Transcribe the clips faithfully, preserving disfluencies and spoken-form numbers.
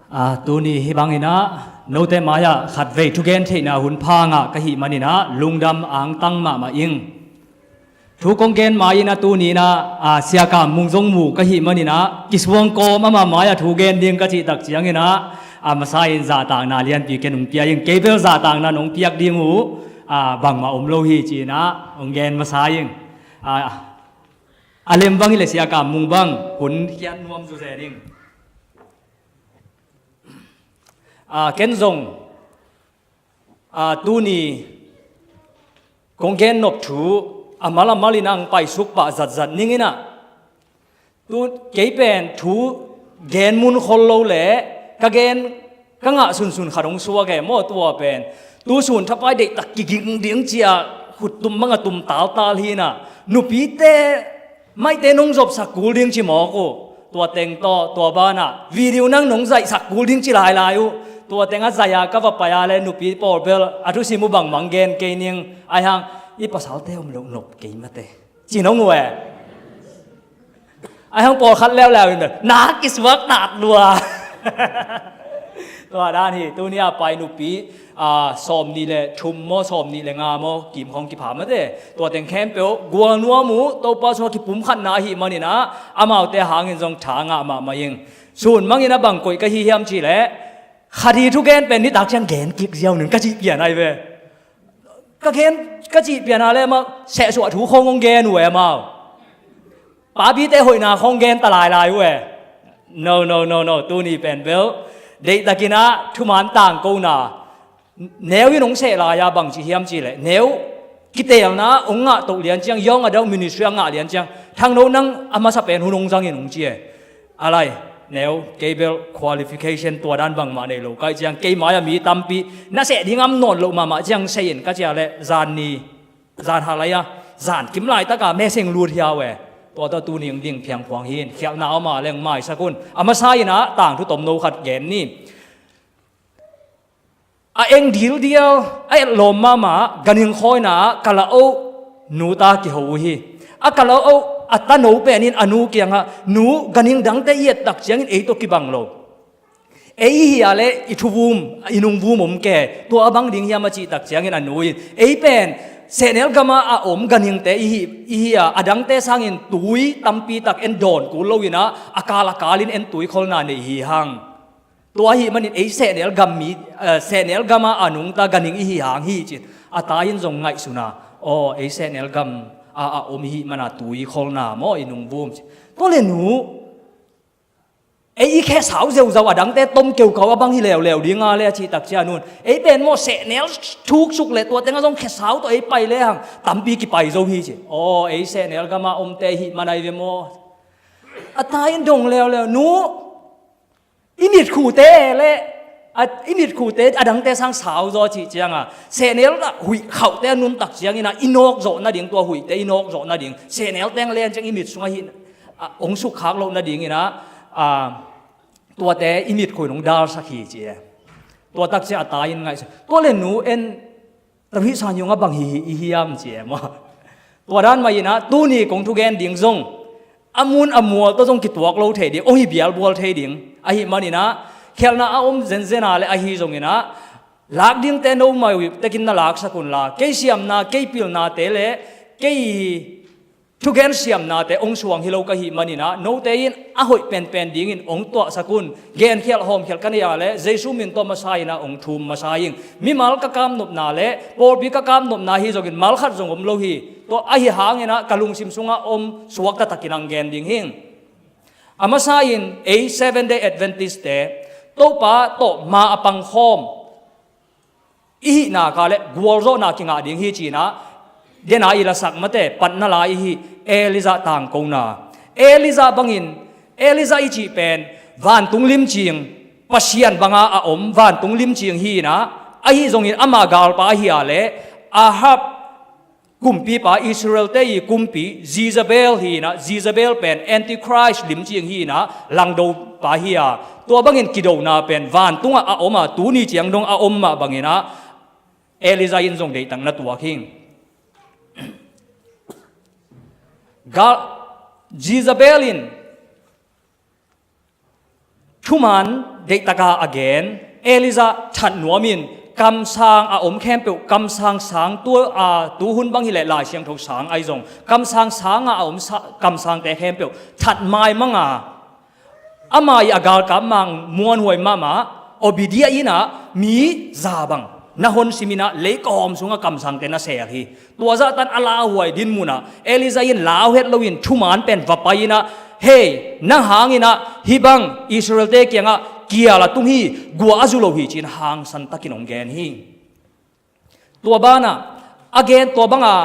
A, tuni hih bangin ah note mai-ah khatvei thugen theihna hun pha ngah ka hih manin ah lungdam angtang mahmah ing. Thu kong gen mai-in ah tuni-in ah, a, Sia Kam Mung zong mu ka hih manin ah kisuang kawm, ama mai-ah thu gen ding ka cih tak ciangin ah, a, masa-in zahtakna lianpi ken hong pia ing. Kei bel zahtakna nong piak ding uh, a, bangmah om lo hi ci-in ah hong gen masa ing. A, a lem bang hi leh Sia Kam Mung bang hun khiat nuam zuzen ing. A, ken zong, a, tuni kong gen nop thu a mal a malin ang paisuk pah zatzat ning in ah. Tu kei pen thu gen mun khol lo leh ka gen ka ngah sunsun khat hong suak e maw, tua pen tu sun thapai deihtak kiging ding ci-a khuttum bang a tum taltal hi in ah, nupite maite nong zopsak kul ding ci mawk uh. Tua teng tawh, tua banah video nang nong zaihsak kul ding ci lailai uh. Tua teng a zaih a ka va pai a leh nupi pawl bel a thusim uh bangmah gen kei ning. Ahi hang i pasalte om loh nop kei mate ci nong uh e. Ahi hang pawlkhat leuleu in bel na kisuak tat lua. Tua dan hi, tuni a pai nupi, a, sawmnih le thum maw, sawmnih le nga maw, kim khawng kipha mate. Tua teng khempeuh gualnuam uh, Topa sungah kipumkhatna ahih manin ah, amaute hangin zong tha ngah mahmah ing. Sun mangin a bang koih ka hi hiam cih leh, khat hi thugen pen nitak ciang gen kik ziau ning ka cih pian ahi ve. Ka gen, ka cih pian a leh amau sehsuah thu khawng hong gen uh e amau. Pabite hoihna khawng gen ta lailai uh e. No, no, no, no, tuni pen bel deihtakin ah thuman tangkona neu in hong seh lai-a bangci hiam cih leh, neu kiteelna hong ngah toh lian ciang, young adult ministry a ngah lian ciang, Thangno nang a masa pen hun hong zang in hong ci e. A lai, neu, kei bel qualification tua dan bangmah nei lo ka hih ciang, kei mai-ah mi tampi na seh ding a om nawn loh mahmah ciang seh in ka ci a leh zan ni, zan halai a, zan kim laitaka meseng lut hiau e. Tua tawh tuni hong ding phiangphuang hi in, khialhna om a leng maisak un. A masa in ah tangthu tomno khat gen ni. A eng dildial, a etlawm mahmah ganhing khawina ah Kalaoh nu ta kiho uh hi. A Kalaoh a tano pen in a nu kiangah, "Nu, ganhing dangte i et tak ciangin ei tawh kibang lo. Ei i hih a leh i thuvum, i nungvum om kei, tua a bang ding hiam?" a cih tak ciangin a nu in, "Ei pen sehnel gamah a om ganhingte i hi, i hi a, a dangte sangin tui tampi tak en dawn kul lo in ah, a kal a kalin en tuikholna nei hi hang. Tua ahih manin ei sehnel gam mi, eh, sehnel gamah a nungta ganhing i hi hang hi," ci-in a ta in zong ngaihsun a, "Aw, ei sehnel gam a, a om i hih mana tuikholna maw i nungvum," ci. "Tua leh nu, ei i khesau zeuzau a dangte tom keukau a bang hi leuleu ding a leh?" a cih tak ciang a nu in, "Ei pen maw sehnel thuksuk leh tua tengah zong khesau tawh ei pai lehang tampi kipai zo hi," ci. "Aw, ei sehnel gamah omte i hih mana hi ve maw?" A ta in dong leuleu, "Nu, i mitkhute leh, a, i mitkhute a dangte sang sau zaw," a cih ciangah, "Sehnel ah huih khauhte a nuntak ciangin ah i nawk zawh nading, tua huihte i nawk zawh nading, sehnel teng len ciang i mit sungah hih, a, hong sukkhak loh nadingin ah, a, tuate i mitkhuin hong dalsak hi," ci e. Tua tak ciang a ta in ngaihsun, "Tua leh nu, en Tavit San Yung a bang hi, hi, i hiam?" ci e maw. Tua dan mah in ah tuni kong thugen ding zong a mun a mual tawh zong kituak lo thei ding, hong hi bialbual thei ding ahih manin ah, khialhna a om zenzen a leh ahi zongin ah, lak dingte nomau tekin na laksak unla, kei siamna, kei pilnate leh kei thugen siamnate hong suang hi lo ka hih manin ah, note in a hoih penpen dingin hong tuahsak un. Genkhialh hawmkhialh ka nei a leh Jesu min tawh masa in ah hong thum masa ing. Mimal ka kamnopna leh pawlpi ka kamnopna hi zongin mal khat zong om lo hi. Tua ahi hangin ah ka lungsim sungah om suakta takin hong gen ding hi ing. A masa in ei Seventh Day Advent-te Topa tawh ma a pangkhawm i hihna kah leh gualzawhna kingah ding hi ci-in ah, den a i lasak mate, patna lai i hih, Elijah tangkona. Elijah bangin, Elijah i cih pen vantung limcing, Pasian banga a om vantung limcing hi in ah, ahi zongin ama galpa ahi a leh Ahab kumpipa, Israel-te i kumpi Jezebel hi in ah, Jezebel pen Antichrist limcing hi in ah, langdopa hi a. Tua bangin kidona pen vantungah a om a, tuni ciang dong a om mah bangin ah, Elijah in zong deihtak na tuak hi ing. Ga-, Jezebel in thuman deihtaka a gen, Elijah that nuamin kamsang a om khempeuh, kamsang sang tu, a, tuhun bang hileh Lai Siangtho sang ahi zong, kamsang sanga a om sa, kamsangte khempeuh that maimanga, ama ih a galkap mang muanhuai mahmah Obidia innah mi za bang na honsiminah leikawm sungah kamsangte na seel hi. Tua zahtan a lauhuai din munah Elijah in lau het loin thuman pen va pai innah, "Hei, nang hanginah hih bang Israelte kiangah kial a tung hi, gua a zu lo hi," ci-in hangsan takin hong gen hi. Tua banah a gen, tua banga,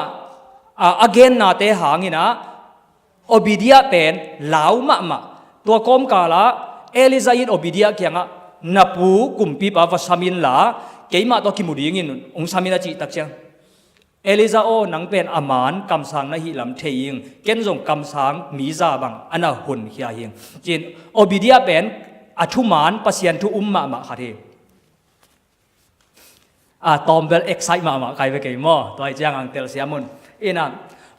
a, a gennate hanginah Obidia pen lau mahmah. Tua kawmkalah Elijah in Obidia kiangah, "Na pu kumpipa va sam inla, keimah tawh kimu dingin hong sam in," a cih tak ciang, "Elijah aw, nang pen a man kamsang na hihlam thei ing, ken zong kamsang mi za bang a na honkhia hing," ci-in Obidia pen a thuman Pasian thu um mahmah khat hi. A, tawmbel excite mahmah kai ve kei maw? Tua hi ciang ang telsiam un. Innah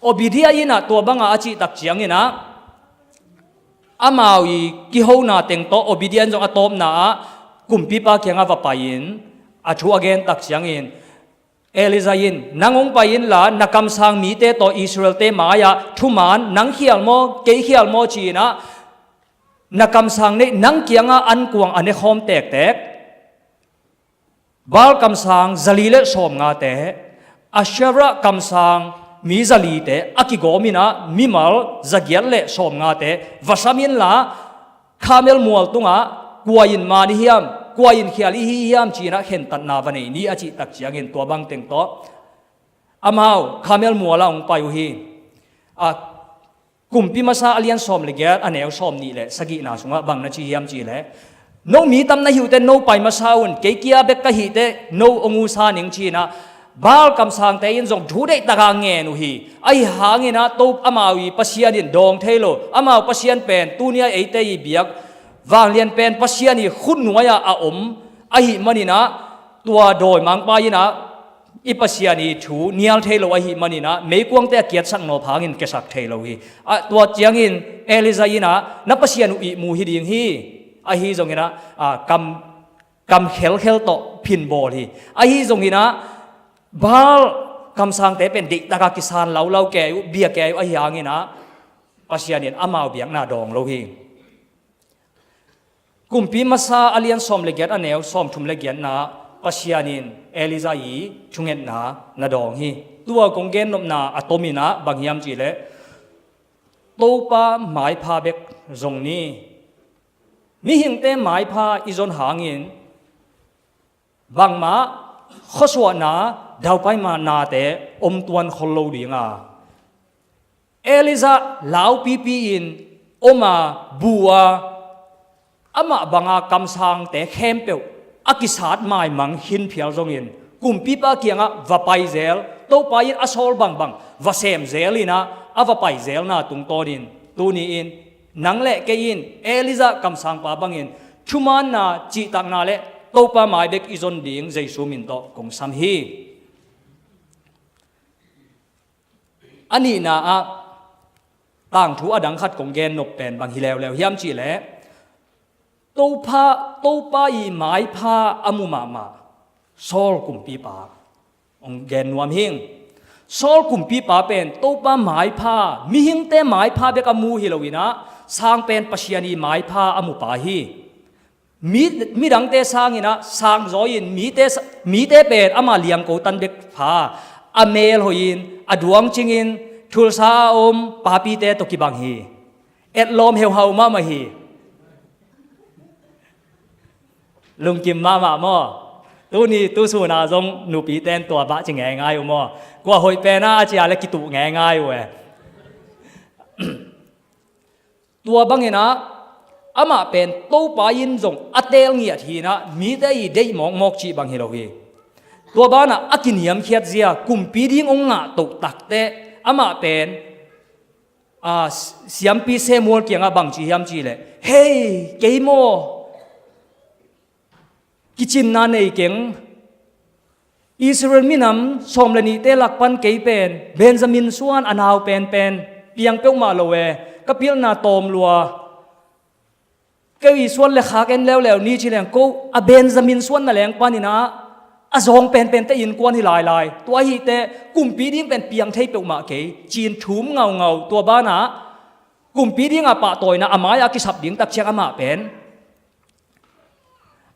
Obidia innah tua banga a cih tak cianginah amau ih kihona teng tawh Obidia in zong a tawpna ah kumpipa kiangah va pai-in a thu a gen tak ciangin, Elijah in, "Nang hong pai inla, na kamsang mite tawh Israelte mai-ah thuman nang khial maw, kei khial maw?" ci-inah, "Na kamsang neih nang kiangah ankuang a nekhawm tektek, Baal kamsang zali le sawmngate, Asherah kamsang mi zalite a kigominah mimal zagiat le sawmngate va sam inla, Karmel mual tungah kua in man ih hiam, kua in khial ih hi hiam?" ci-inah khentatna va nei ni, a cih tak ciangin tua bang teng tawh amau Karmel mualah hong pai uh hi. A, Kumpi Masa a lian sawm le giat, a neu sawm nih le sagihna sungah bang na ci hiam cihleh, "No mi tam na hih uh teh no pai masa un, kei kia bek ka hih teh no hong usa ning," ci-inah Baal kamsangte in zong thu deihtaka ngen uh hi. Ahi hanginah to amau ih Pasian in dawng thei lo, amau Pasian pen tuni-a eite ih biak vanglian pen Pasian ih khutnuai-ah a om ahih maninah, tua dawimangpa innah i Pasian ih thu nial thei lo ahih maninah meikuangte a kiatsak nawp hangin kiasak thei lo hi. A, tua ciangin Elijah innah, "Na Pasian uh ihmu hi ding hi. Ahi zonginah, a, kam, kam khelkhel tawh phinbawl hi. Ahi zonginah Baal kamsangte pen deihtaka kisan laulau kei uh, bia kei uh, ahi hanginah Pasian in amau biakna dawng lo hi." Kumpi Masa a lian sawm le giat, a neu sawmthum le giatna, Pasian in Elijah ih thungetna na dawng hi. Tua kong gennopna a tominah bang hiam cihleh, Topa maipha bek zong ni. Mihingte maipha i zon hangin bangmah khuasuahna, daupaimah nate om tuan khol lo dinga, Elijah laupipi-in om a, bu a, amah banga kamsangte khempeuh a kisat maimang khin phial zongin, kumpipa kiangah va pai zel, Topa in a sawl bangbang va sem zel innah a va pai zelna tungtawnin, tuni-in nang le kei in Elijah kamsangpa bangin thumaanna, cihtakna le Topa mai bek i zon ding Jesu min tawh kong sam hi. A nihna ah tangthu a dang khat kong gennop pen bang hi leuleu hiam cihleh, Topa, Topa ih maipha a mu mahmah Saul kumpipa hong gen nuam hing. Saul kumpipa pen Topa maipha, mihingte maipha bek a mu hi loinah, sang pen Pasian ih maipha a mupa hi. Mi, midangte sanginah sangzawi-in mite, mite pen ama liangko tan bek pha, a mel hoihin, a duang cingin, thulsa a om papite tawh kibang hi. Etlawm heuhau mahmah hi. Lungkim mahmah maw? Tuni tusuna zong nupite in tua bah ci ngeingai uh maw? Kua hoih pena a cia le kituh ngeingai uh e. Tua banginah amah pen Topa in zong a teel ngiat hinah, mite ih deih mawkmawk cih bang hi lo hi. Tua banah a kiniamkhiat zia, kumpi ding hong ngah toh takteh amah pen, a, siampi Samuel kiangah bang ci hiam cihleh, "Hei, kei maw? Kicinna nei keng. Israel minam sawm le nihte lak pan kei pen Benjamin suan a nau penpen piang peuhmah lo e, ka pilna tawm lua. Kei i suan le khak en leuleu ni ci leng ko a Benjamin suan na leng panin ah a zawng penpente innkuan hi lailai. Tua hi teh kumpi ding pen piang thei peuhmah kei, cin thum ngaungau. Tua banah kumpi dingah pahtawina a mai-ah kisap ding tak ciang amah pen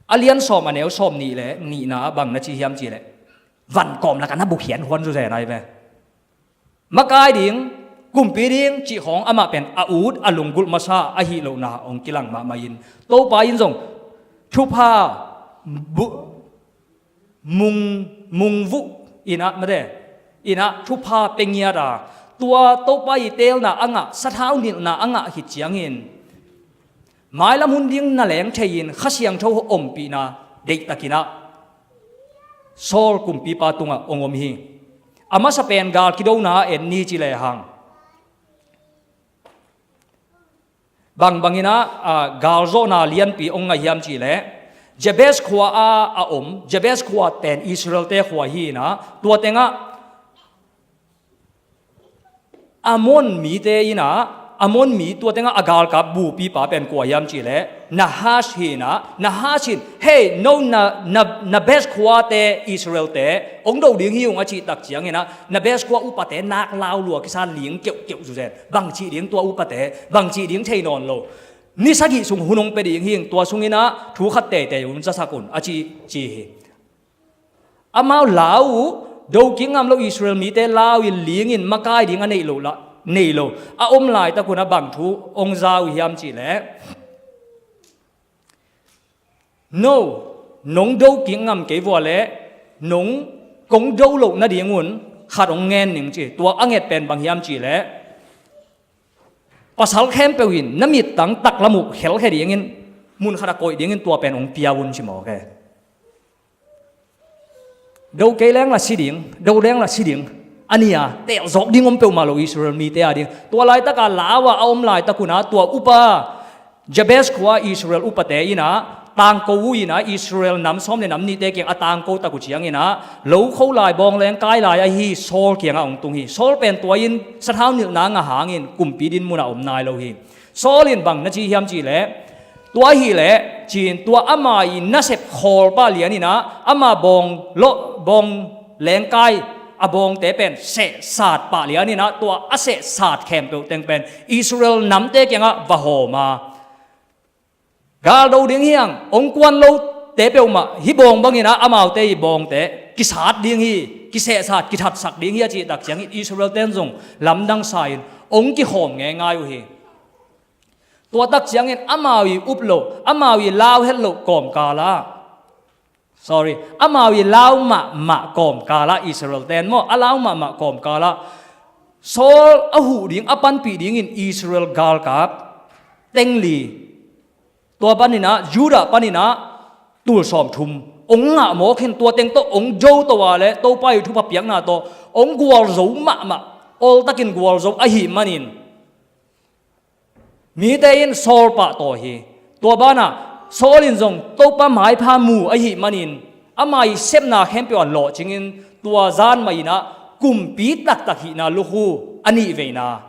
a lian sawm a neu sawm nih le nihna ah bang na ci hiam cih leh van kawm lakah na bukhian huan zuzen ai ve. Makai ding, kumpi ding cih khawng amah pen a ut a lunggulh masa ahi lohna hong kilang mahmah in, Topa in zong thupha bu-, mung, mungvuh in ah mate, in ah thupha pia ngiat a, tua Topa i teelna a ngah, sathau nilhna a ngah khit ciangin mailam hun ding na leng thei-in Kha Siangtho ompihna deihtakin ah Saul kumpipa tungah hong om hi. A masa pen gal kidona en ni ci lehang, bangbangin ah, ah, galzawhna lianpi hong ngah hiam cih leh Jabes khua-ah a om. Jabes khua pen Israel-te khua hi in ah, tua tengah Ammon mite in ah, Ammon mi tua tengah a galkap bupipa pen kua hiam cih leh Nahash hi in ah, Nahash in, "Hei, no Na, Na, Jabes khuate Israel-te hong do ding hi ung," a cih tak ciangin ah Jabes khua upate nak lau lua kisa, ling keuhkeuh zuzen. Bangci ding tua upate, bangci ding thei nawn lo. Ni sagih sung hun hong pia ding hi ung, tua sungin ah thu khat teitei un zasak un a ci, ci hi. Amau lau uh, do kik ngam lo Israel mite lau in lingin makai ding a neih lo la, neih lo. A om laitak un ah bang thu hong za uh hiam cih leh, "No, nong do kik ngam kei vua leh nong kong do loh nadingun khat hong ngen ning," ci. Tua a nget pen bang hiam cih leh, "Pasal khempeuh in na mittang taklam uh khelkhia dingin, mun khat ah koih dingin tua pen hong pia un," ci mawk e. Do kei leng la si ding, do leng la si ding. A nih a, telzawk ding om peuhmah lo Israel mite a ding. Tua laitak a lau a a om laitak un ah tua upa, Jabes khua Israel upate in ah tangko uh in ah, Israel nam sawm le nam nihte kiang a tangko tak uh ciangin ah, lo kho lai, bawng leng kai lai ahi Saul kiangah hong tung hi. Saul pen tua in sathau nilhna ngah hangin kumpi dinmun ah om nai lo hi. Saul in bang na ci hiam cih leh, "Tua hi leh," ci-in, tua ama i nasep khawl pah lian in ah, ama bawng lawh, bawng leng kai a bawngte pen sehsat pah lian in ah, tua a sehsat khempeuh teng pen Israel namte kiangah va hawm a, "Gal do ding hi hang, hong kuan lote peuhmah hih bawng bangin ah amaute i bawngte kisat ding hi, kisehsat, kithatsak ding hi," a cih tak ciangin Israel-te in zong lamdang sa-in hong kikhawm ngeingai uh hi. Tua tak ciangin amau i up loh, amau i lau het loh kawmkal ah, sorry, amau i lau mahmah kawmkal ah, Israel-te in maw, a lau mahmah kawmkal ah, Saul a huh ding, a panpih dingin Israel galkap teng li, tua panin ah, Judah panin ah tul sawmthum hong ngah mawk hi in, tua teng tawh hong do to a leh Topa i thupha piakna tawh hong gualzo mahmah, oltakin gualzo ahih manin mite in Saul pahtawi hi. Tua banah Saul in zong Topa maipha mu ahih manin ama i sepna khempeuh a lawhcingin tua zan mah in ah kumpi taktak hihna lukhu a nihveina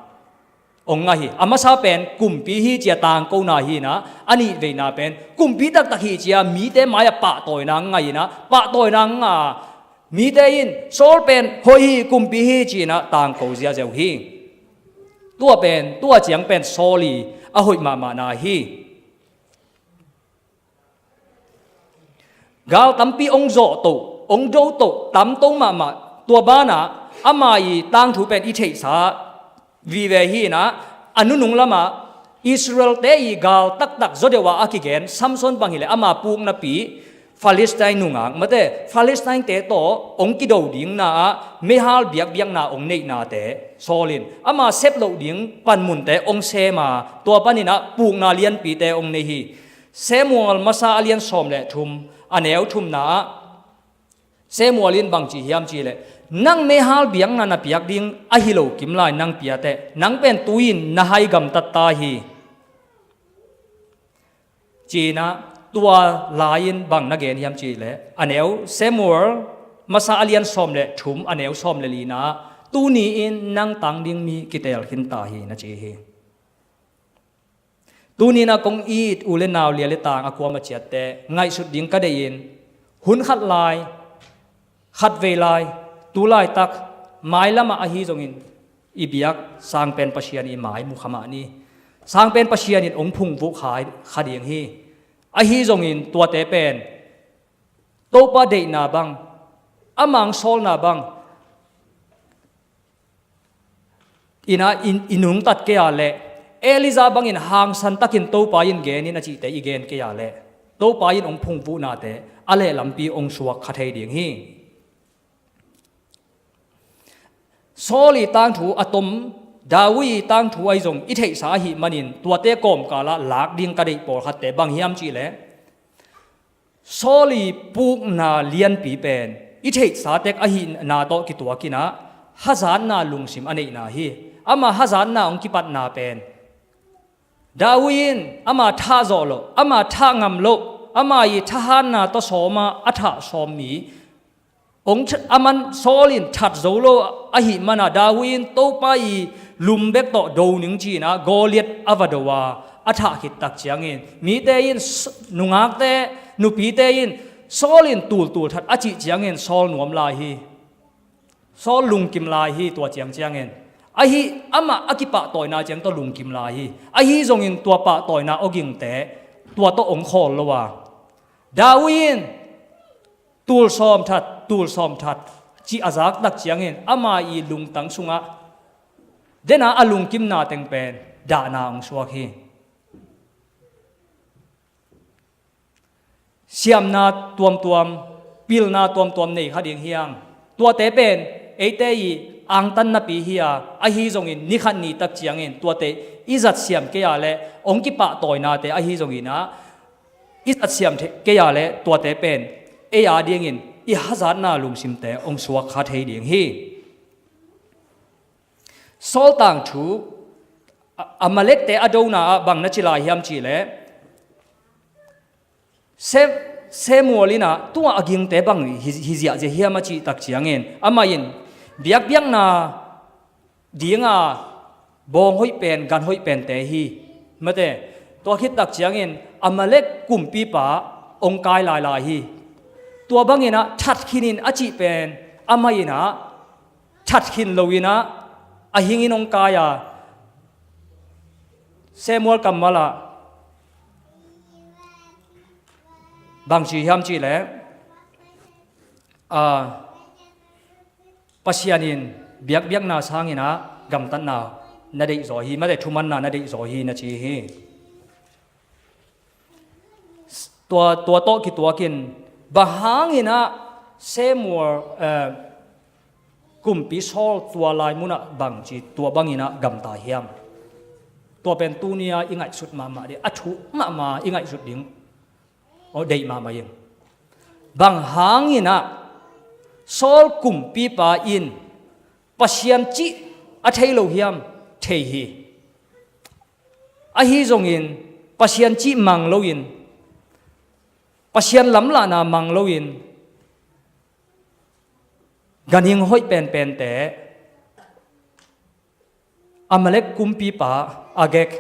hong ngah hi. A masa pen kumpi hi ci-a tangkona hi in ah, a nihveina pen kumpi taktak hi ci-a mite mai-ah pahtawina hong ngah in ah, pahtawina hong ngah a, mite in Saul pen hoih hi, kumpi hi ci-in ah tangko ziazia uh hi. Tua pen, tua ciang pen Saul i a hoih mahmahna hi. Gal tampi hong zawh to, hong do to, tam to mahmah. Tua banah ama i tangthu pen i theihsa vive hi in ah, a nunung lamah Israel-te i gal taktak zaw deuh a a kigen Samson bang hileh ama puknapi Palestine nungak, mate, Palestine-te tawh hong kido dingna ah meihal biakbiakna hong neihnate, Saul in ama sep loh ding panmunte hong sem a, tua panin ah pukna lianpite hong nei hi. Samuel masa a lian sawm le thum, a neu thumna ah Samuel in bang ci hiam cih leh, "Nang meihal biakna na piak ding ahi lo kim lai nang pia teh, nang pen tu-in na hai gamtat ta hi," ci-in ah, tua lai-in bang na gen hiam cih leh, a neu Samuel masa a lian sawm le thum, a neu sawm le lina ah, "Tuni-in nang tang ding mi kiteel khin ta hi," na ci hi. Tuni-in ah kong it u le nau, lia le tang a kuamah ciatte ngaihsut ding ka deih in, hun khat lai, khatvei lai, tu laitak, mailam ah ahi zongin i biak Sang Pen Pasian i mai mu kha mah ni. Sang Pen Pasian in hong phungvuh kha, kha ding hi. Ahi zongin tuate pen Topa deihna bang, a mang sawlna bang, in ah i, i nungtat kei a leh, Elijah bangin hangsan takin Topa in gen in a cihte i gen kei a leh, Topa in hong phungvuhnate a lehlampi hong suak kha thei ding hi. Saul i tangthu a tom, David i tangthu ahi zong i theihsa ahih manin tuate kawmkal ah lak ding ka deih pawlkhatte bang hiam cih leh, Saul i pukna lianpi pen i theihsa tek ahihna tawh kituak in ah hazatna lungsim a neihna hi. Ama hazatna hong kipatna pen, David in ama thah zawh loh, ama thah ngam loh, ama i thahatna tawh sawm a, a thah sawm mi, hong th-, aman Saul in that zo lo ahih man a, David in Topa i lum bek tawh do ning ci-in ah Goliath a va do a, a thah khit tak ciangin mite in s-, nungakte, nupite in Saul in tultul that a cih ciangin Saul nuam lai hi. Saul lungkim lai hi, tua ciangciangin. Ahi, amah a kipahtawina ciang tawh lungkim lai hi. Ahi zongin tua pahtawina awgingte tua tawh hong khawl lo a, David in tul sawm that, tul sawm that cih a zak tak ciangin ama i lungtang sungah dena a lungkimna teng pen dahna hong suak hi. Siamna tuamtuam, pilna tuamtuam nei kha ding hi hang. Tuate pen eite i angtannapi hi a, ahi zongin ni khat ni tak ciangin tuate i zatsiam kei a leh, hong kipahtawinate ahi zongin ah, i zatsiam the-, kei a leh tuate pen ei a dingin i hazatna lungsimte hong suak kha thei ding hi. Saul tangthu, A-, Amalekte a dona ah bang na ci lai hiam cih leh, Sem-, Samuel in ah tua a gingte bang hi, hi ziahziah hiam a cih tak ciangin, amah in biakbiakna dinga bawng hoih pen, gan hoih pente hi. Mate, tua khit tak ciangin Amalek kumpipa hong kai lailai hi. Tua bangin ah that khin in a cih pen, amah in ah that khin loin ah a hingin hong kai a, Samuel kammal ah bang ci hiam cih leh, a, Pasian in biakbiakna sangin ah gamtatna na deihzaw hi, mate, thumanna na deihzaw hi na ci hi. Tua, tua tawh kituakin, bang hangin ah Samuel, eh, kumpi Saul tua lai munah bang ci, tua bangin ah gamta hiam? Tua pen tuni-a i ngaihsut mahmah ding, a thuk mahmah i ngaihsut ding, aw, deih mahmah ing. Bang hangin ah Saul kumpipa in Pasian cih a thei lo hiam? Thei hi. Ahi zongin Pasian cih mang loin, Pasian lamlahna mang loin, ganhing hoih penpente Amalek kumpipa Agag,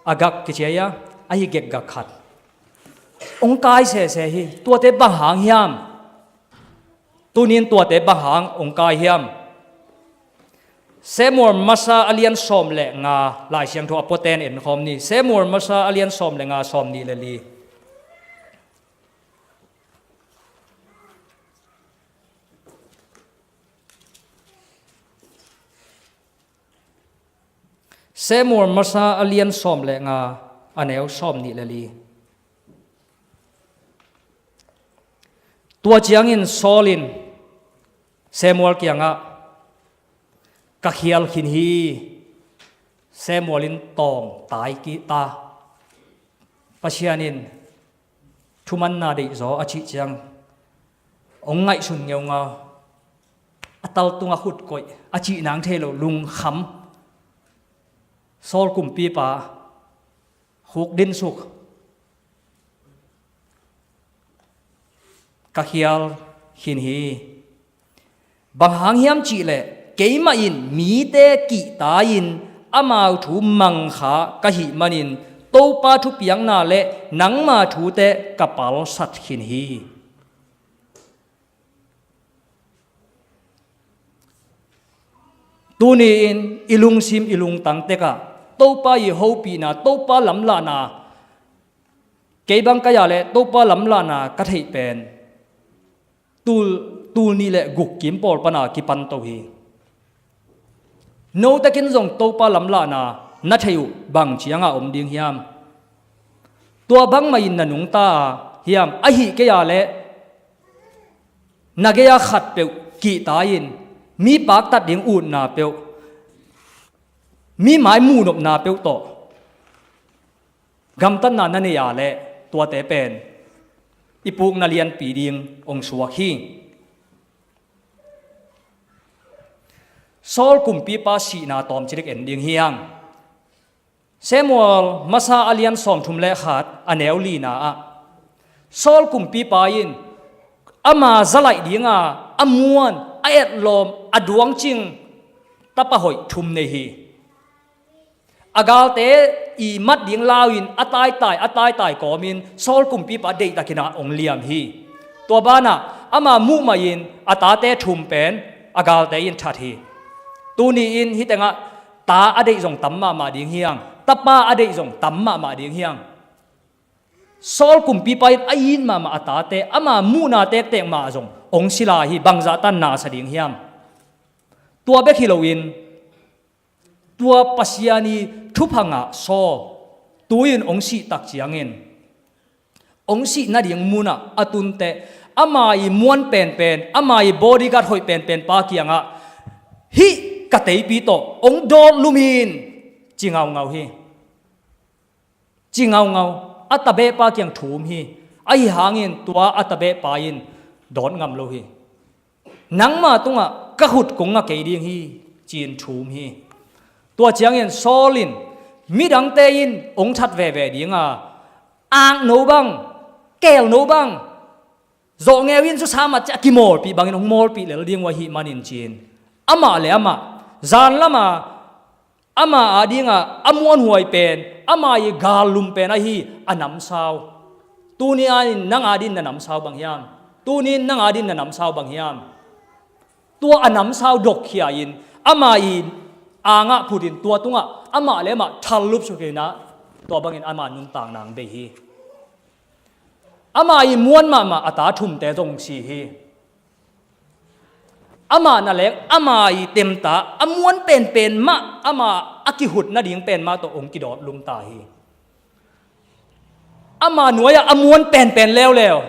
Agag kici a, ahi, Gek gak khat hong kai sese hi. Tuate bang hang hiam? Tunin tuate bang hang hong kai hiam? Samuel masa a lian sawm le nga, Lai Siangtho a puaten en khawm ni. Samuel masa a lian sawm le nga, sawm nih le li. Samuel masa a lian sawm le nga, a neu sawm nih le li. Tua ciangin Saul in Samuel kiangah, "Ka khial khin hi." Samuel in tawng tai kik ta. Pasian in thumanna deihzaw a cih ciang hong ngaihsun ngeungau, a tal tungah khut koih, a cih nang thei lo lungkham Saul kumpipa khuk dinsuk, "Ka khial khin hi. Bang hang hiam cih leh keimah in mite kihta-in amau thu mangkha ka hih manin Topa thupiakna le nangma thute ka palsat khin hi. Tuni-in i lungsim i lungtang tekah Topa i hopihna, Topa lamlahna, kei bang ka hia le Topa lamlahna ka theih pen tul, tul nih le guk kim pawl pana kipan to hi. Notekin zong Topa lamlahna na theih uh bang cianga om ding hiam? Tua bangmah in na nungta a hiam? Ahih kei a le na gei-a khatpeuh kihta in mi paktat ding utna peuh, mi mai muhnopna peuh tawh gamtatna na nei a le tuate pen i pukna lianpi ding hong suak hi. Saul kumpipa sihna tawmcilik en ding hi hang. Samuel masa a lian sawmthum le khat a neu lina ah Saul kumpipa in ama zalaih dinga a muan, a etlawm, a duangcing tapa hoih thum nei hi. A galte i mat ding lau-in a taitai, a taitai kawmin Saul kumpipa deihtakin ah hong liam hi. Tua banah ama muh mahin a tate thum pen a galte in that hi. Tuni-in hih tengah ta a deih zong tam mahmah ding hiang, tapa a deih zong tam mahmah ding hiang. Saul kumpipa in a it mahmah a tate, ama muhna tektek mah zong hong sila hi. Bangzah tan na sa ding hiam? Tua bek hi loin tua Pasian i thupha ngah Saul tu-in hong sih tak ciangin hong sih nading munah a tunte ama i muan penpen, ama i bodyguard hoih penpen pa kiangah hih ka teipi tawh hong dawt lum in ci ngaungau hi. Ci ngaungau, a tabehpa kiang thum hi. Ahi hangin tua a tabehpa in dawt ngam lo hi. Nangma tungah ka khut kong nga kei ding hi, ci-in thum hi. Tua ciangin Saul in midangte in hong that veve dinga, akno bang, kelno bang, zawhngeu in susa mat ciah a kimawlpih bangin hong mawlpih lel ding uh ahih manin ci-in amah le amah zan lama ama adinga a muanhuai pen, ama i gallum pen ahi a namsau. Tuni-in nang adin na namsau bang hiam? Tuni-in nang adin na namsau bang hiam? Tua a namsau dokkhia in ama i angah phutin tua tungah amah le amah thallup sukinah tua bangin ama nuntak nang bei hi. Ama i muan mahmah a ta thumte zong si hi. Ama na leng ama i temta a muan penpen mah, ama a kihut nading pen mah tawh hong kidawt lumta hi. Ama nuai-ah a muan penpen leuleu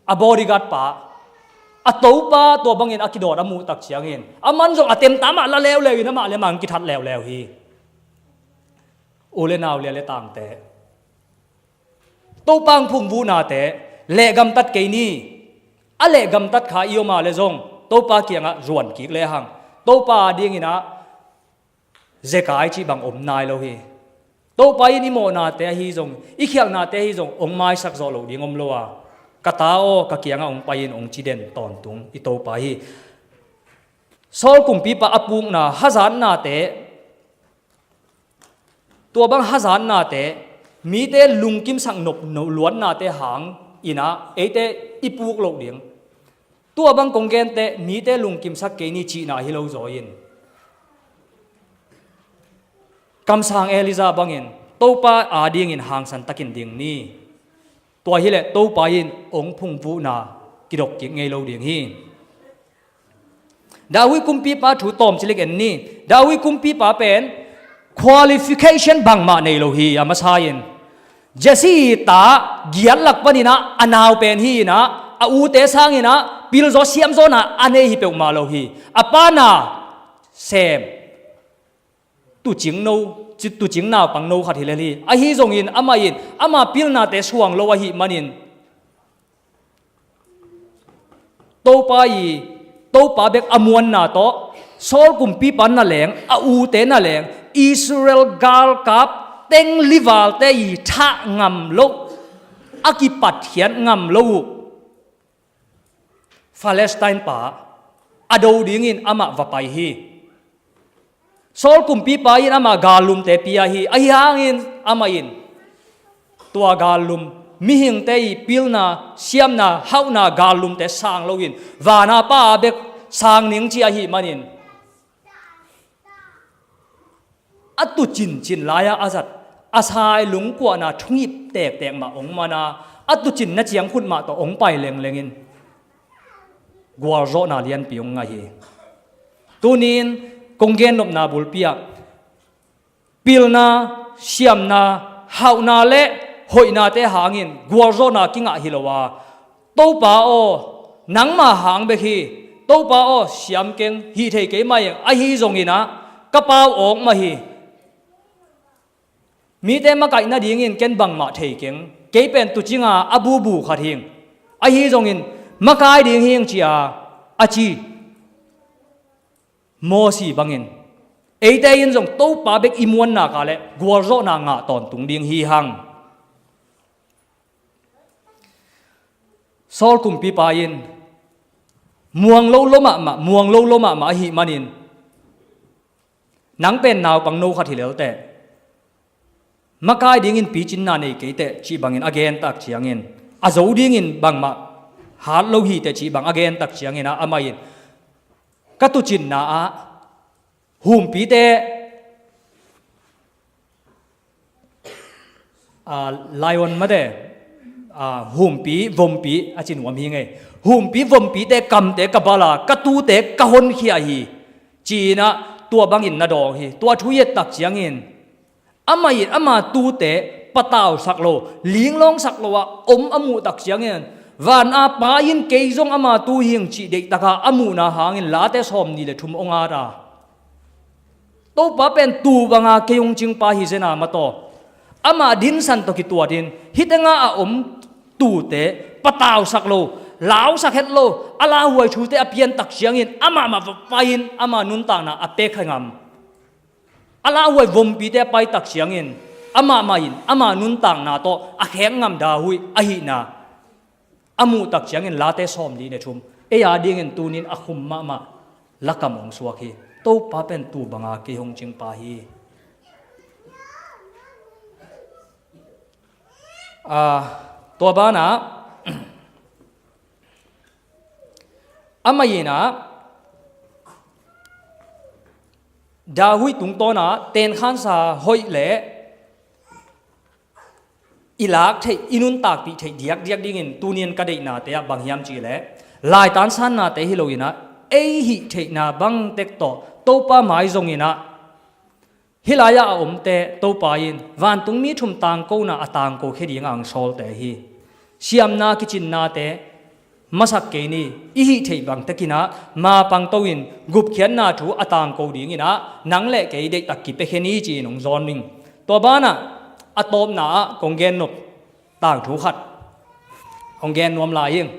a bodyguard pa, a topa tua bangin a kidawt a muh tak ciangin aman zong a temta mah la leuleu in amah le amah hong kithat leuleu hi. U le nau, lia le tangte, Topa hong phungvuhnate lehgamtat kei ni. A lehgamtat kha i om a le zong Topa kiangah zuan kik lehang Topa adinginah zekai cih bang om nai lo hi. Topa in i mawhnate ahi zong, i khialhnate ahi zong hong maisak zawh loh ding om lo a, ka ta aw, ka kiangah hong pai in hong ci den tawntung i Topa hi. Saul kumpipa a pukna hazatnate, tua bang hazatnate, mite lungkimsak nop no luatnate hang inah eite i puk loh ding. Tua bang kong gente mite lungkimsak kei ni cihna hi lo zaw in, kamsang Elijah bangin Topa adingin hangsan takin ding ni. Tua hileh Topa in hong phungvuhna kidok kik ngei lo ding hi. David kumpipa thu tawmcilik en ni. David kumpipa pen qualification bangmah nei lo hi. A masa in Jesse ta giat lak paninah a nau pen hi inah, a ute sanginah pilzaw siamzawna a nei hi peuhmah lo hi. A pana sem tucing no, ci-, tucing naupang no khat hi lel hi. Ahi zongin amah in ama pilnate suang lo ahih manin Topa i, Topa bek a muanna tawh Saul kumpipa na leng, a ute na leng, Israel galkap teng livalte i thah ngam loh, a kipatkhiat ngam lo uh Palestine pa a do dingin amah va pai hi. Saul kumpipa in amah gallumte pia hi. Ahi hangin amah in Tua gallum, mihingte i pilna, siamna, hauhna gallumte sang loin vana Pa a bek sang ning ci ahih manin, a tu cincin lai-ah a zat a sai lungkuahna thungip tektek mah hong mana, a tu cinna ciangkhut mah tawh hong pai lenglengin gualzawhna lianpi hong ngah hi. Tunin kong gennopna bulpi ah pilna, siamna, hauhna le hoihnate hangin gualzawhna kingah hi lo a, Topa aw, nangma hang bek hi. Topa aw, siam keng, hih thei kei mai ing, ahi zongin ah ka pau awk mah hi. Mite makaih nadingin ken bangmah thei keng, kei pen tuucinga a bubu khat hing, ahi zongin makai ding hing, ci-a a ci. Mosi bangin eite in zong Topa bek i muanna ka le gualzawhna ngah tawntung ding hi hang. Saul kumpipa in muang lo lo mahmah, muang lo lo mahmah ahih manin, nang pen naupang no khat hi lelte, makai dingin picinna nei kei teh, cih bangin a gen tak ciangin, a zo dingin bangmah hat lo hi teh, cih bang a gen tak ciangin ah, amah in ka tuucinna ah humpite, ah, lion mate, ah, humpi, vompi a ci nuam hi ngei. Humpi vompite kamte ka bal a, ka tuute ka honkhia hi, ci-in ah tua bangin na dawng hi. Tua thu i et tak ciangin, amah in ama tuute patausak lo, linglawngsak lo a om a muh tak ciangin, van a Pa in kei zong ama tu hing cih deihtak a a muhna hangin Late sawmnih le thum hong at a, Topa pen tuu banga kei hong cingpa hi zen a, mataw, amah dinsan tawh kituatin hih tenga a om tuute patausak lo, lausak het lo, a lauhuai thute a pian tak ciangin amah mah va pai-in ama nuntakna a pek kha ngam. A lauhuai vompite a pai tak ciangin amah mah in ama nuntakna tawh a khek ngam David ahihna a muh tak ciangin Late sawmnih le thum, ei a dingin tunin a khum mahmah lakam hong suak hi. Topa pen tuu banga kei hong cingpa hi. Ah, tua banah amah in ah David tungtawnah tenkhansa hoih le i lak theih, i nuntakpih theih diakdiak dingin tunin ka deihnate ah bang hiam cihleh, laitansannate hi loin ah ei hih theihna bangtek tawh Topa mai zongin ah hih lai-ah a omte Topa in vantungmi thum tangkona a tangko khia dinga hong sawlte hi. Siamna kicinnate masak kei ni. I hih theih bangtekin ah mapang to-in gupkhiatna thu a tangko dingin ah nang le kei deihtak kipiakhia ni, ci-in hong zawn ning. Tua banah a tawpna ah kong gennop tangthu khat hong gen nuam lai ing.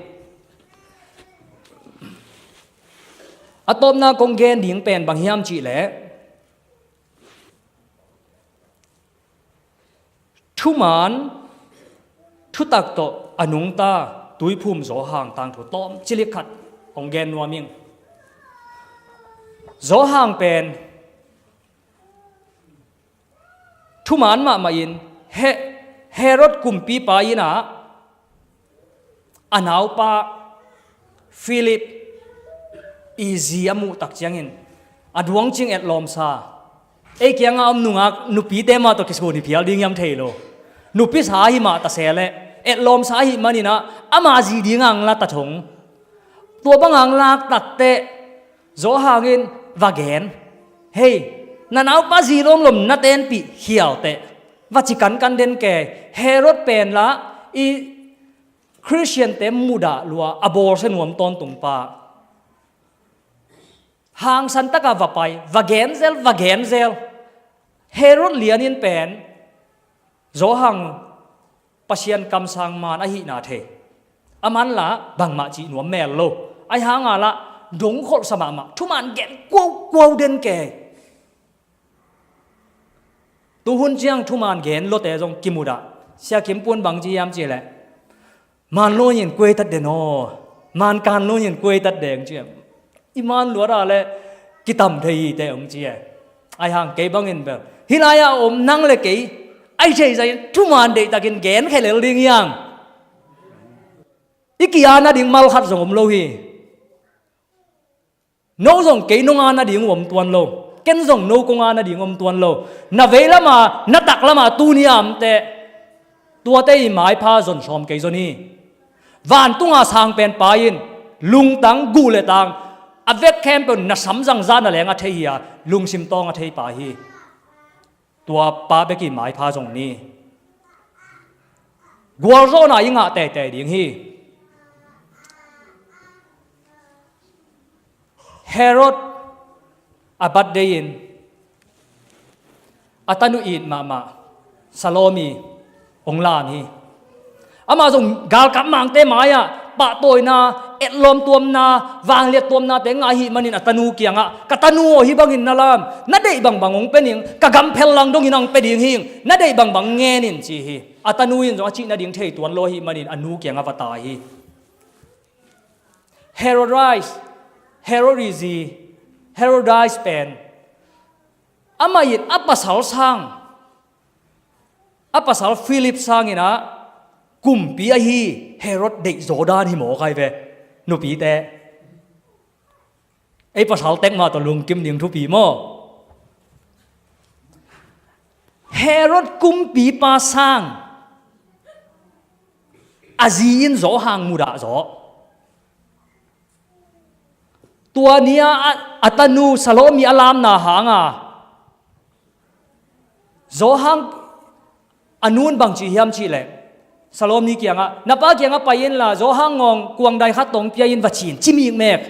A tawpna kong gen ding pen bang hiam cihleh, thuman thutak tawh a nungta tuiphum Zawhang tangthu tawm cilik khat hong gen nuam ing. Zawhang pen thuman mahmah in He-, Herod kumpipa in ah a naupa Philip i zi a muh tak ciangin a duangcing etlawmsa, ei kiangah om nungak nupite mah tawh kisun hi phial ding hiam thei lo. Nupisa hi mah ta se leh etlawmsa ahih manin ah ama zi dingah hong la ta thong. Tua bangah hong lak takteh Zawhang in va gen, hei, na naupa zi lawmlawm na tenpih khial teh, va ci kankan den kei. Herod pen lah i Khristiante mudah lua a bawlsia nuam tawntung pa. Hangsan takah va pai, va genzel, va genzel. Herod lianin pen Zawhang Pasian kamsang man ahihna thei. A man lah bangmah cih nuam mel lo. Ahi hanga lah dongkholhsa mahmah, thuman gen kuaukuau den kei. Tuhun ciang thuman gen lawte zong kimudah. Sia Kim Puan bang ci hiam cihleh, man lo in kuaitat den aw, man kan lo in kuaitat den, ci. I man luat a le kitam thei hi teh hong ci e. Ahi hang kei bangin bel hih lai-ah om nang le kei Ahi thei zah in thuman deihtakin genkhia lel ding hi hang. I ki-a nading mal khat zong om lo hi. No zong kei nong a nading uh om tuan lo. Ken zong no kong a nading om tuan lo. Na vei lama, na tak lama tuni a omte, tuate i maipha zon sawm kei zon hi. Vantunga sang pen pa in lungtang guh le tang a vek khempeuh na sam zangzah na leng a thei hi a, lungsim tawng a thei pa hi. Tua pa bek i maipha zong ni. Gualzawhna i ngah teitei ding hi. Herod a birthday in a tanu it mahmah Salome hong lam hi. Amah zong galkap mangte mai-ah pahtawina, etlawm tuamna, vangliat tuamnate ngah ahih manin a tanu kiangah, "Ka tanu aw, hih bangin na lam, na deih bangbang hong pia ning, ka gamphel lang dongin hong pia ding hing, na deih bangbang ngen in," ci hi. A tanu in zong a cih nading thei tuan lo ahih manin a nu kiangah va tai hi. Herodias, Herod i zi, Herodias pen amah in a pasal sang, a pasal Philip sangin ah kumpi ahi Herod deih zawdan hi maw kai ve, nupite. Ei pasal tek mah tawh lungkim ding thupi maw? Herod kumpipa sang a zi in Johan mudah zaw. Tua ni-a a, a tanu Salome a lamna hanga Johan a nun bang ci hiam cih leh, Salome kiangah, "Na pa kiangah pai inla, Johan ngawng kuangdai khat tawh pia in va ci in," ci mikmek.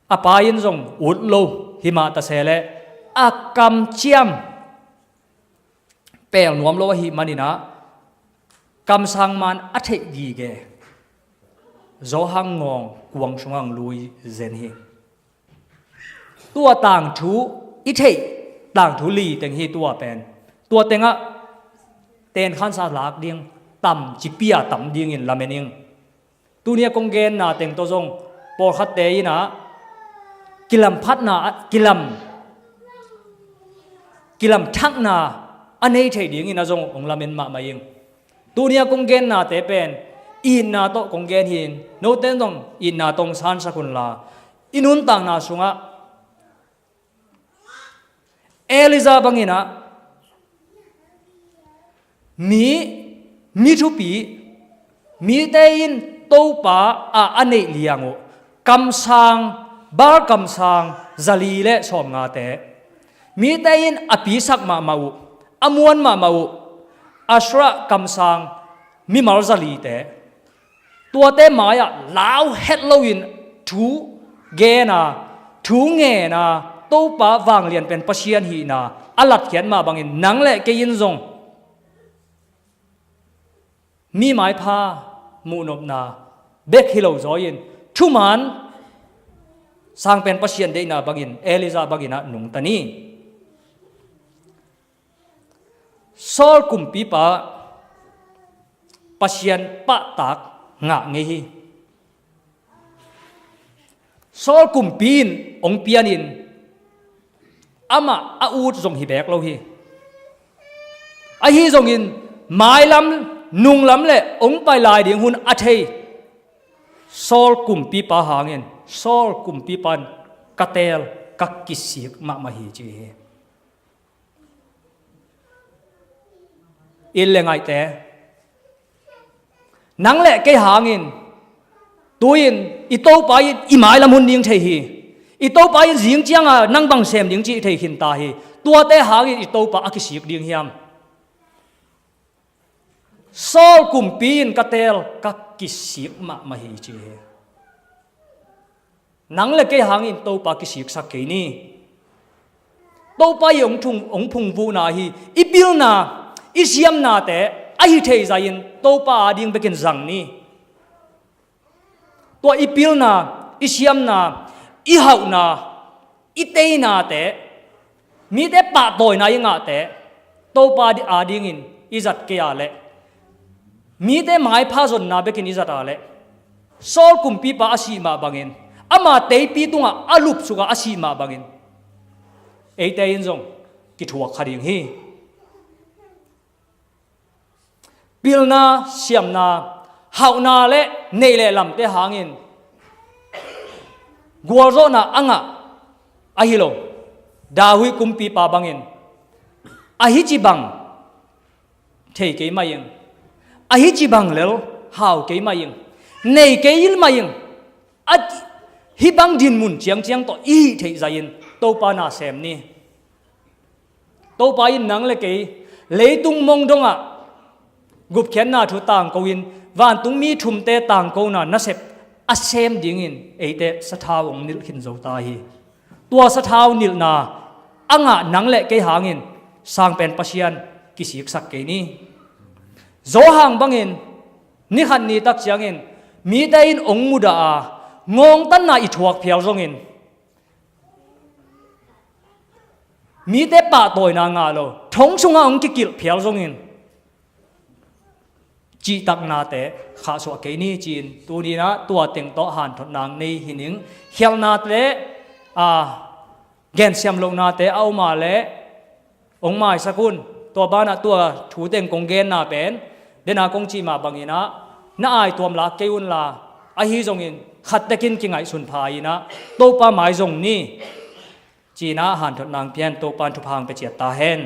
A pa in zong ut lo, himah ta se leh a kamciam pel nuam lo ahih manin ah kamsang man a theih gige Johan ngawng kuang sungah lui zen hi. Tua tangthu i theih, tangthu li teng hi tua pen. Tua tengah tenkhansa lak ding tam, ci pia tam dingin lamen ing. Tuni-a kong genna teng tawh zong pawlkhatte in ah kilam phatna, kilam, kilam thakna a nei thei dingin ah zong hong lamen mahmah ing. Tuni-a kong gennate pen itna tawh kong gen hi in, note in zong itna tawh hong sansak unla, i nuntakna sungah Elijah bangin ah mi, mi thupi, mite in Topa a a neih liang uh kamsang, Baal kamsang zali le sawmngate, mite in a pisak mahmah uh, a muan mahmah uh Asherah kamsang mimal zalite, tuate mai-ah lau het loin thu gena, thu ngena, Topa vanglian pen Pasian hihna a latkhiat mah bangin nang le kei in zong mi maipha muhnopna bek hi lo zaw in thuman sang pen Pasian deihna bangin Elijah bangin ah nungta ni. Saul kumpipa Pasian pahtak ngah ngei hi. Saul kumpi in hong pianin amah a ut zong hi beek lo hi. Ahi zongin mailam, nunglam le hong pai lai ding hun a thei Saul kumpipa hangin Saul kumpipa in ka teel, ka kisik mahmah hi ci hi. It le ngaihte, nang le kei hangin tu-in i Topa in i mailam hun ding thei hi. I Topa in zing cianga nang bang sem ding cih thei khin ta hi. Tuate hangin i Topa a kisik ding hiam? Saul kumpi in ka teel, ka kisik mahmah hi ci hi. Nang le kei hangin Topa kisiksak kei ni. Topa i hong thung, hong phungvuhna hi. I pilna, i siamnate ahi thei zahin Topa ading bekin zang ni. Tua i pilna, i siamna, i hauhna, i teinate, mite pahtawina i ngahte Topa adingin i zat kei a leh, mite maipha zonna bekin i zat a leh, Saul kumpipa a sih mah bangin, ama teipi tungah a lupsuk a a sih mah bangin, eite in zong kithuak kha ding hi. Pilna, siamna, hauhna le neih le lamte hangin gualzawhna a ngah ahi lo. David kumpipa bangin ahi ci bang thei kei mah ing. Ahi ci bang lel hau kei mah ing. Nei kei il mah ing. A, hih bang dinmun ciangciang tawh i hih theih zahin Topa na sem ni. Topa in nang le kei leitung mong dongah gupkhiatna thu tangko in vantung mi thumte tangkona nasep a sem dingin eite sathau hong nilh khin zo ta hi. Tua sathau nilhna a ngah nang le kei hangin sangpen Pasian kisiksak kei ni. Johan bangin nikhat nitak ciangin mite in hong mudah a ngawngtanna i thuak phial zongin, mite pahtawina ngah lo thong sungah hong kikilh phial zongin cihtaknate khahsuah kei ni ci-in tuninah tua teng tawh hanthotna nei hi ning. Khialhnate, a, gensiam lohnate a om a leh hong maisak un. Tua banah tua thu teng kong genna pen dena kong cih mah banginah na aituam lak kei unla, ahi zongin khattekin kingaihsun pha inah Topa mai zong ni. Cinah hanthotna hong pia in Topa in thupha hong pia ciat ta hen.